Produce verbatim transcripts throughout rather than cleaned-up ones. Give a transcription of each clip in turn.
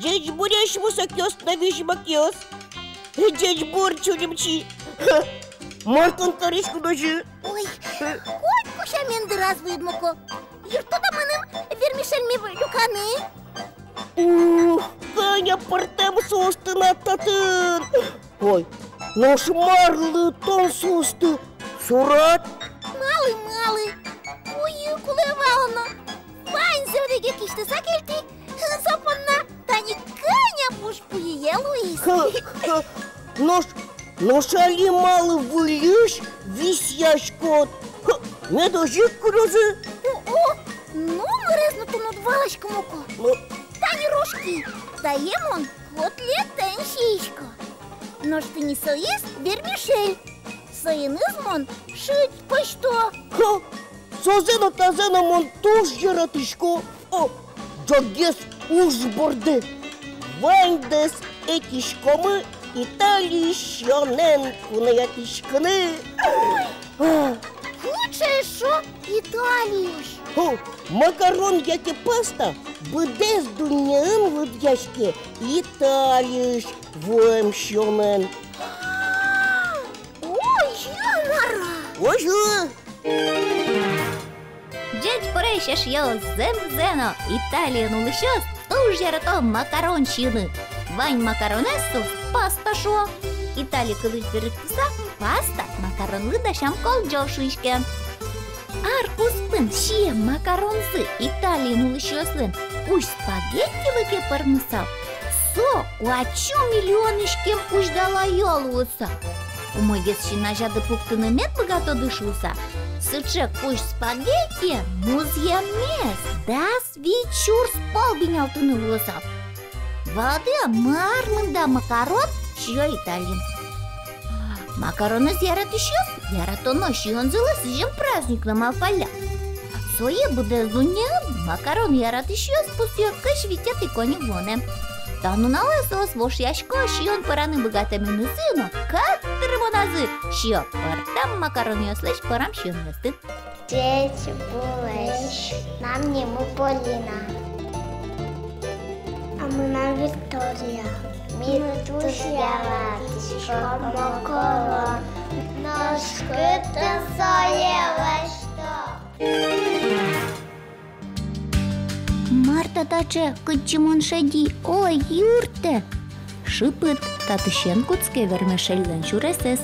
Ӟечбуресь, мусокъёс но визьмакъёс! Ӟечбур, Чулимчи! Мар тон кариськод озьы? Ой, котьку сямен дыраз вуид, Моко. Юрттод-а мыным вермишельме люканы? Ух, кӧня пӧртэм соос тынад татын! Ой, нош марлы тон соосты сурад? Малы, малы? Пуйы кулэ вал но. Ваньзэ одӥге кисьтыса кельтӥ, со понна тани кӧня пуш пуйые луиз. Ха, ха. Нош, нош али малы выльысь висъяськод? Ха, мед озьы ик курозы. О, о, номырез но тон уд валаськы, Моко. М. Тани рожки, тае мон котлетэн сиисько. Нош тӥни соиз вермишель. Соеныз мон шыд пӧзьто. Ха! Созэ но, тазэ но мон туж яратӥсько. О, ӝоггес уж борды. Ваньдэс ӧтиськомы Италиысь сиёнэн куноятӥськыны. Ой, а, кыӵе эшшо Италиысь? О, макарон яке паста быдэс дуннеын лыдъяське Италиысь вуэм сиёнэн. Ой, ӟамара! Озьы! Ӟечбуресь, эшъёс! Зэмзэ но, Италиын улӥсьёс туж ярато макарон сиыны. Вань макаронэз соос паста шуо. Итали кылысь берыктыса, паста макаронлы дасям колӟо шуиське. Ар куспын сием макаронзы Италиын улӥсьёслэн кузь спагеттилы ке пӧрмысал, со куать сю миллион иськем кузьдалаё луыса. Умойгес син азяды пуктыны мед быгатоды шуыса, сыӵе кузь спагеттие музъеммес дас вить сюрс пол бинялтыны луысал. Валады-а, мар мында макарон сиё Италиын? Макаронэз яратӥсьёс яратоно сиёнзылы сӥзем праздник но малпаллям. Сое быдэс дуннеын макарон яратӥсьёс пусъё кызь витетӥ коньывуонэ. Та нуналэ соос вошъясько сиён пӧраны быгатэменызы но кӧт тырмоназы сиё пӧртэм макаронъёслэсь пӧрам сиёнъёсты. Ӟечбуресь, мынам нимы Полина. А мынам Виктория. Ми туж яратӥськом макарон. Нош кытын сое лэсьто? Мар та таӵе, кытчы мон шеди, ой, юрттэ! Шыпыт, татысен кутске вермишельлэн сюресэз.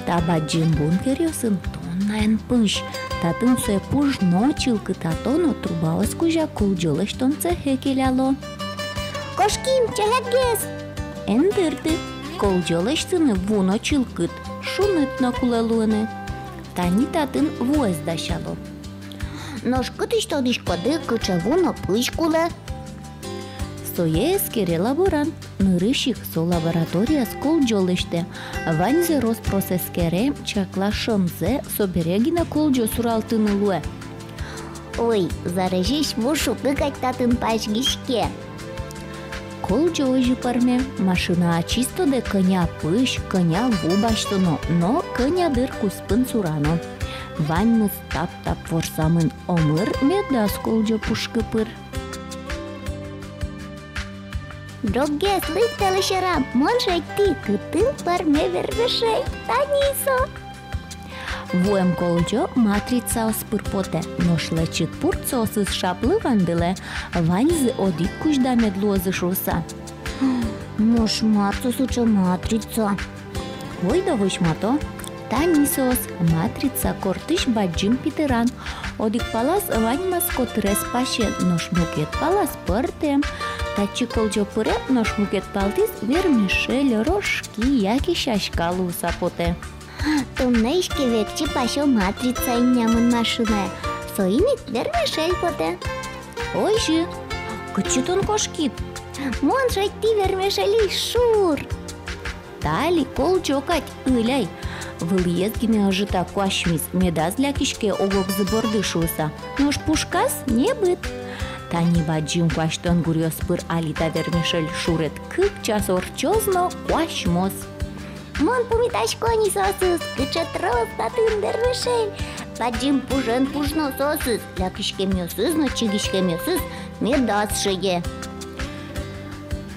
Та бадӟым бункеръёсын тоннаен пызь. Татын сое пуж но чылкытато но, трубаос кузя колӟо лэсьтон цехе келяло. Кошким, ӵалякгес! Эн дырты, колӟо лэсьтыны ву но чылкыт, шуныт но кулэ луыны. Тани татын вуэз дасяло. Нош кытысь тодӥськоды, кыӵе ву но пызь кулэ? Сое эскере лаборант. Нырысь ик со лабораторияз колӟо лэсьтэ. Ваньзэ рос-прос эскере, чакла шӧмзэ, собере гинэ колӟо суралтыны луэ. Ой, зарезьысь ву шукы кадь татын пазьгиське. Колӟо озьы пӧрме: машина ачиз тодэ, кӧня пызь, кӧня ву басьтоно но кӧня дыр куспын сурано. Ваньмыз тап-тап ворсамын, омыр медаз колӟо пушкы пыр. Ӝоггес лыктэлэ сьӧрам, мон шедьтӥ, кытын пӧрме вермишель, тани со. Вуэм колӟо матрицаос пыр потэ, нош лэчыт пурт соосыз шаплы вандылэ, ваньзы одӥг кузьда мед луозы шуыса. Нош мар со сыӵе матрица? Ойдо возьмато. Тани соос: матрица кортысь бадӟым питыран. Одӥг палаз ваньмаз котырес пасе, нош мукет палаз пӧртэм. Татчы колӟо пыре, нош мукет палтӥз вермишель, рожки яке сяська луыса потэ. Туннэ иське векчи пасё матрица иннямын машинае. Соин ик вермишель потэ. Озьы. Кытчы тон кошкид? Мон шедьтӥ вермишельысь шур. Та али колӟо кадь, ыль ай. Вылӥез гинэ ӧжыт-а куасьмиз, медаз лякиське ог-огзы борды шуыса. Нош пушказ небыт. Тани бадӟым куасьтон гуръёс пыр али та вермишель шурет кык час ортчоз но куасьмоз. Мон пумитасько ни соосыз, кыӵе трос татын вермишель. Бадӟым пужен пужно соосыз, лякиськемъёсыз но чигиськемъёсыз медаз шеде.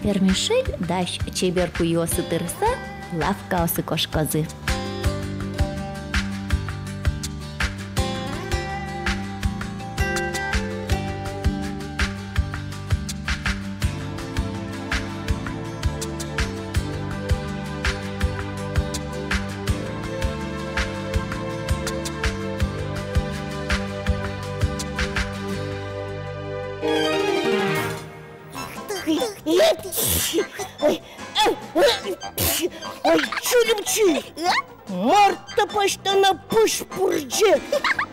Вермишель дась чебер куйыосы тырыса лавкаосы кошкозы. Ой, ой, Чулимчи! Мар та пасьтана пӧсь пурӟе?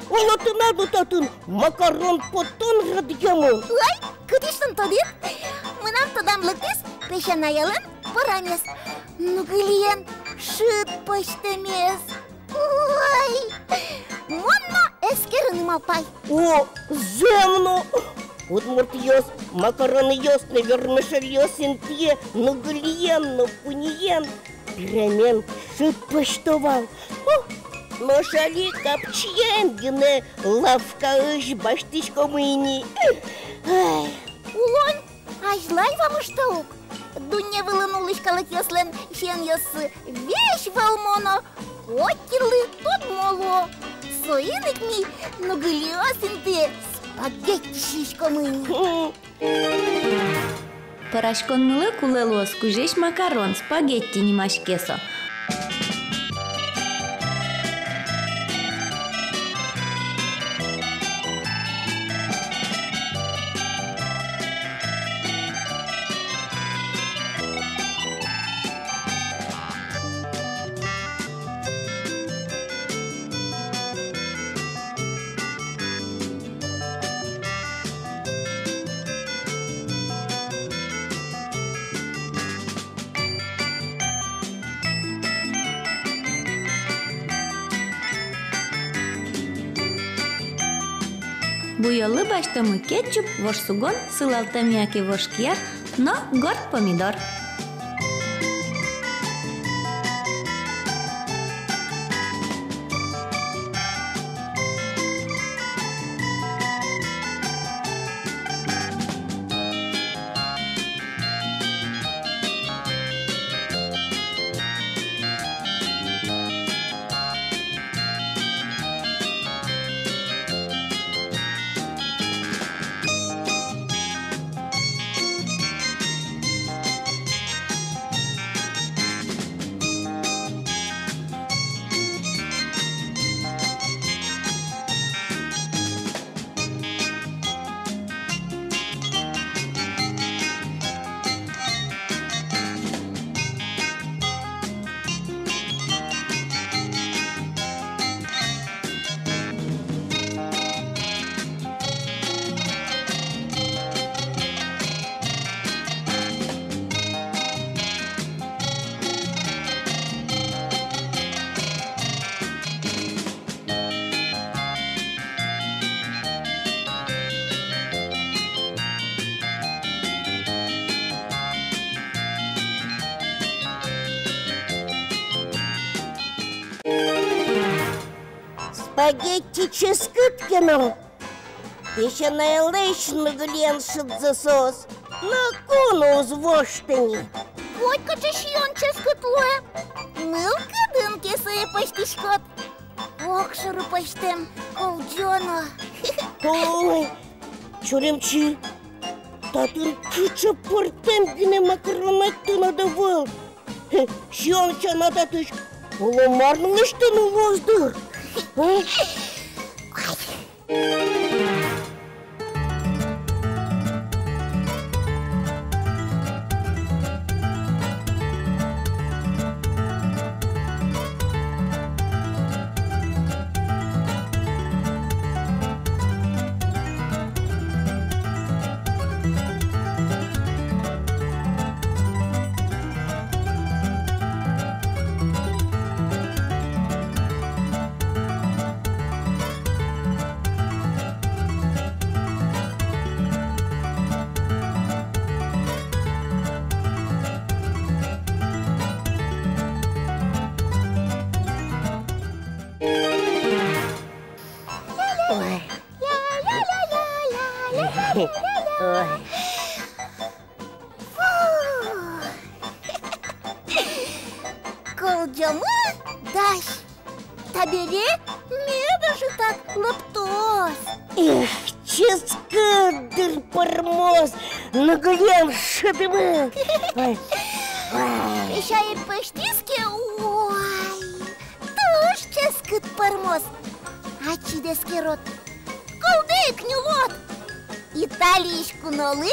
Оло, тынад но татын макарон поттон радъямын. Ой, кытысь тон тодӥд? Мынам тодам лыктӥз песянаелэн пӧрамез. Нугылиен шыд пӧзьтэмез. Ой, мон но эскерыны малпай. О, зэм но! Удмуртъёс макаронъёс но вермишельёс интые нугылиен но куниен пыремен шыд пӧзьто вал. О, нош али капчиен гинэ лавкаысь басьтӥськомы ини. Ай. Улон азьлань вамышто ук. Дунне вылын улӥсь калыкъёслэн сиёнъёссы весь вӧлмо но котьтӥллы тодмо луо. Соин ик ми нугылиос интые спагетти сиськомы ини. Пӧраськонмылы кулэ луоз кузесь макарон, спагетти нимаське со. Буёлы басьтомы кетчуп, вож сугон, сылалтэм яке вож кияр но горд помидор. Спагетти ческыт ке но, песянаелэсь нугылиен шыдзы соос ноку но уз вошты ни. Котькыӵе сиён ческыт луэ, мылкыдын ке сое пӧзьтӥськод. Огшоры пӧзьтэм, колӟоно. Ой, Чулимчи, татын кыӵе пӧртэм гинэ макаронад тынад ӧвӧл. Хе, сиён сяна татысь оло мар но лэсьтыны луоз дыр. Ой. Ой. Фу. Кылӟомы дась. Табере мед ӧжытак лыктоз. Эх, ческыт дыр пӧрмоз, нугылем шӧдӥмы. Ой. Ой. Песяе пӧзьтӥз ке, ой, туж ческыт пӧрмоз. Ачид эскерод, кылдэ ик нюлод. Италиысь кунолы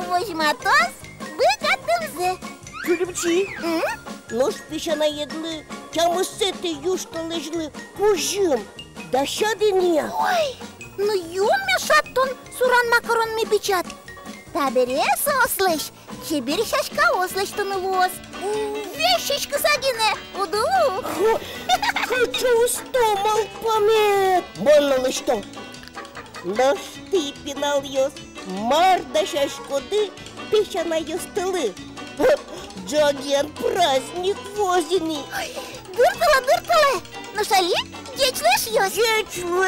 возьматоз быгатэмзэ. Кылемчи. М? Нош песянаедлы тямысэтӥ южтолэзьлы кузьым дасяды ини-а? Ой, ну юнме шат тон суран макаронме бичад. Табере соослэсь чебер сяськаос лэсьтыны луоз. Весь сиськыса гинэ, уду. Хо, кыӵе усто малпамед! Мон но лэсьто. Нош тӥ, пиналъёс, мар дасяськоды песянаёстылы? Ӝоген праздник вуоз ини. Дыртылэ, дыртылэ. Нош али ӟеч лу, эшъёс. Ӟеч лу.